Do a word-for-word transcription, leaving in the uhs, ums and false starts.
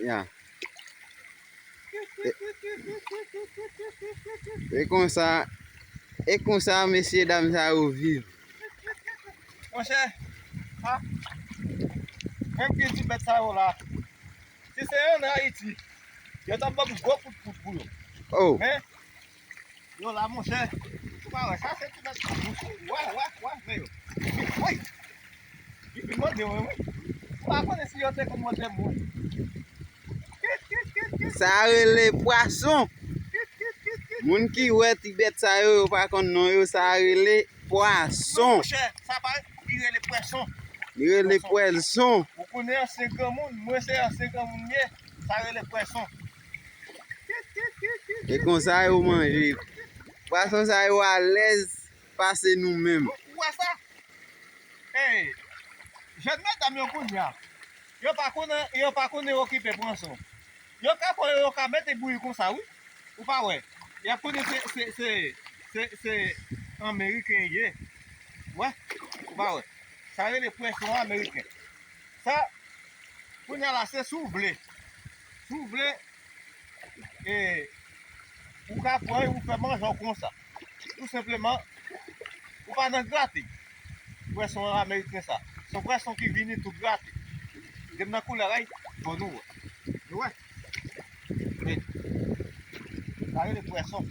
Ya. E, e konsa, e konsa mesye dam sa yo viv. Monchè, ha, menm ki di bèt sa yo la, si se ann Ayiti, yo t ap ban m gwo kout poud pou yo. Oh. Men, yo la, monchè, ou pa wè, sa se ti bèt sa, monchè. Wè, wè, wè, men yo. Woy! Li fin mòde mwen, wi. Ou pa konnen si yo te konn mòde mwen. Sa rele pwason. Moun ki wè ti bèt sa yo, yo pa konn non yo, sa rele pwason. Non, monchè, sa pa li rele pwason. Li rele pwason. Ou konnen ansyen granmoun, mwen se ansyen granmoun m ye, sa rele pwason. E konsa yo manje. Pwason sa yo alèz pase nou menm. Ou wè sa? Hey, jèn medam yo kounye a, yo pa konnen, yo pa konnen okipe pwason. Yo ka pran yo, yo ka mete bouyi konsa, wi. Ou pa wè? Y ap konnen se, se, se, se, se Anmeriken ye. Wè? Ou pa wè? Sa rele pwason ameriken. Sa, kounye a la, se si w vle. Si w vle, e, ou ka pran, ou fè manje w konsa. Tou senpleman, ou pa nan grate. Pwason ameriken sa. Se yon pwason ki vini tou grate. Gen nan koulè, ray, bon nou wè. Nou wè. Men, sa rele pwason.